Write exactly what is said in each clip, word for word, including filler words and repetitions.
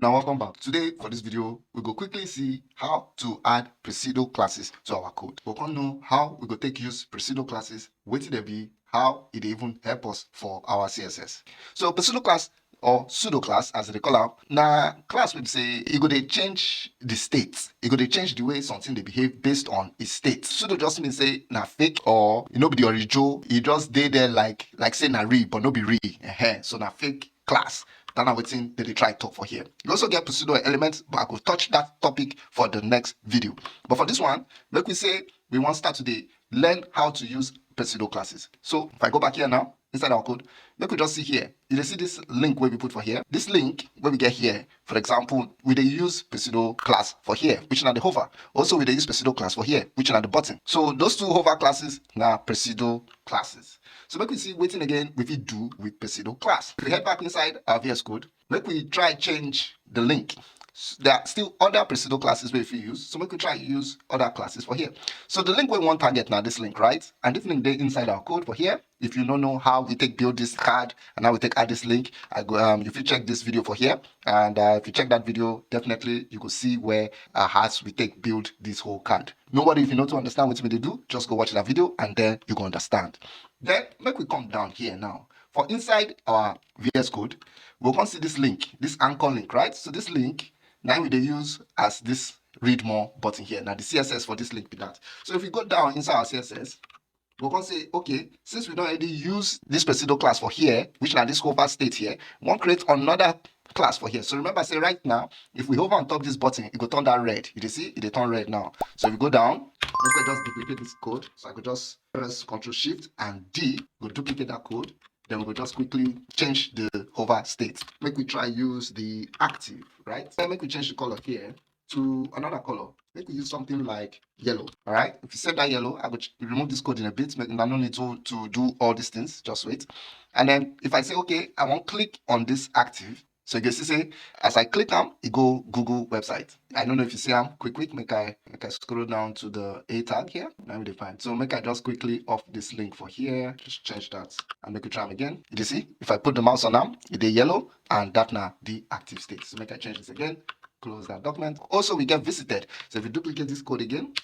Now, welcome back. Today, for this video, we go quickly see how to add Presido classes to our code. We come know how we go take use Presido classes, wetin dem be, how e dey even help us for our C S S. So Presido class, or pseudo class as they call am, na class wey be say e go dey change the state. E go dey change the way something dey behave based on its state. Pseudo just mean say na fake, or e no be the original. E just dey there like, like say na real, but no be real. Ehen. So na fake class. That na wetin dem dey try talk for here. You also get pseudo elements, but I go touch that topic for the next video. But for this one, make we say we wan start to dey learn how to use Presido classes. So if I go back here now, inside our code, make we just see here. You dey see this link wey we put for here? This link wey we get here, for example, we dey use Presido class for here, which na the hover. Also, we dey use Presido class for here, which na the button. So those two hover classes na Presido classes. So make we see wetin again we fit do with Presido class. If we head back inside our V S Code, make we try change the link. S-, there are still other Presido classes wey we fit use. So make we try use other classes for here. So the link wey we wan target na this link, right? And this link dey inside our code for here. If you no know how we take build this card and how we take add this link, I go, um, you fit check this video for here. And, uh, if you check that video, definitely you go see where, uh, as we take build this whole card. No worry, if you no too understand wetin we dey do, just go watch that video and then you go understand. Then make we come down here now. For inside our V S Code, we come see this link, this anchor link, right? So this link, now we dey use as this read more button here. Now the C S S for this link be that. So if we go down inside our C S S, we come say, okay, since we don already use this Presido class for here, which na this hover state here, we wan create another class for here. So remember say right now, if we hover on top this button, e go turn that red. You dey see, e dey turn red now. So if we go down, make we just duplicate this code. So I go just press Control Shift and D, go duplicate that code. Then we go just quickly change the hover state. Make we try use the active, right? Then make we change the color here to another color. Make we use something like yellow, all right? If you save that yellow, I go ch-, remove this code in a bit. Make, I no need to, to do all these things, just wait. And then if I say, okay, I wan click on this active. So you go see say, as I click am, e go Google website. I don't know if you see am. Quick, quick, make I, make I scroll down to the A tag here. Now we dey find. So make I just quickly off this link for here. Just change that and make we try am again. You dey see, if I put the mouse on am, e dey yellow, and that na the active state. So make I change this again. Close that document. Also, we get visited. So if you duplicate this code again,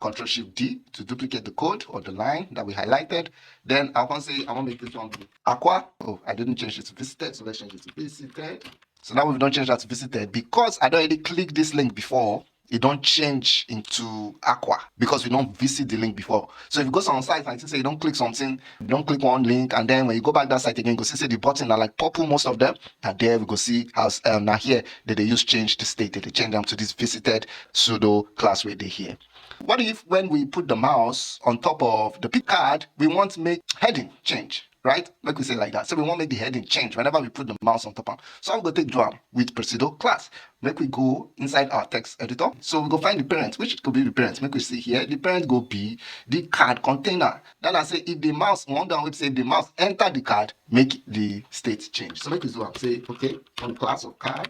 Control Shift D to duplicate the code or the line that we highlighted. Then I wan say I wan make this one be aqua. Oh, I didn't change it to visited, so let's change it to visited. So now we don change that to visited because I don already click this link before. E don change into aqua because we don visit the link before. So if you go some site and see say you don click something, you don click one link, and then when you go back that site again, you go see say the button na like purple, most of them. And there we go see how, um, na here dem dey use change the state. Dem dey change am to this visited pseudo class wey dey here. What if when we put the mouse on top of the pick card, we want make heading change, right? Make we say like that. So we wan make the heading change whenever we put the mouse on top am. So how we go take do am? With Presido class. Make we go inside our text editor. So we go find the parent, which could be the parent. Make we see here. The parent go be the card container. Then I say if the mouse, one down, we say if the mouse enter the card, make the state change. So make we do am. Say, okay, on class of card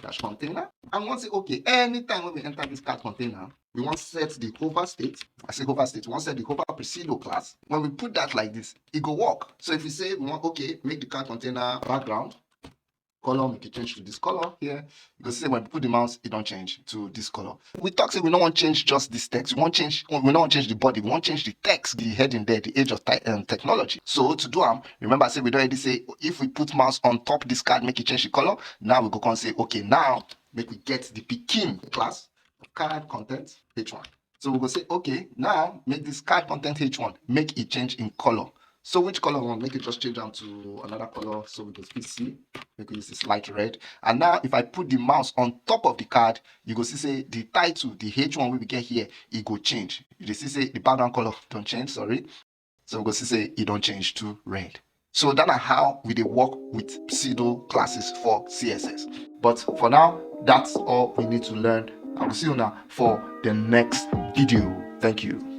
dash container. And we wan say, okay, anytime when we enter this card container, we wan set the hover state. I say hover state, we wan set the hover Presido class. When we put that like this, e go work. So if we say we wan, okay, make the card container background color, make e change to this color here, you go see say when we put the mouse, e don change to this color. We talk say we no wan change just this text. We wan change, we no wan change the body. We wan change the text, the heading there, the age of ti-, um, technology. So to do am, remember say we don already say if we put mouse on top this card, make e change the color. Now we go come say, okay, now make we get the pikin class card content H one. So we go say, okay, now make this card content H one, make e change in color. So which color we want? Make e just change am to another color so we go fit see. Make we use this light red. And now if I put the mouse on top of the card, you go see say the title, the H one wey we get here, e go change. You dey see say the background color don change, sorry. So we go see say e don change to red. So that na how we dey work with pseudo classes for C S S. But for now, that's all we need to learn. I will see you now for the next video. Thank you.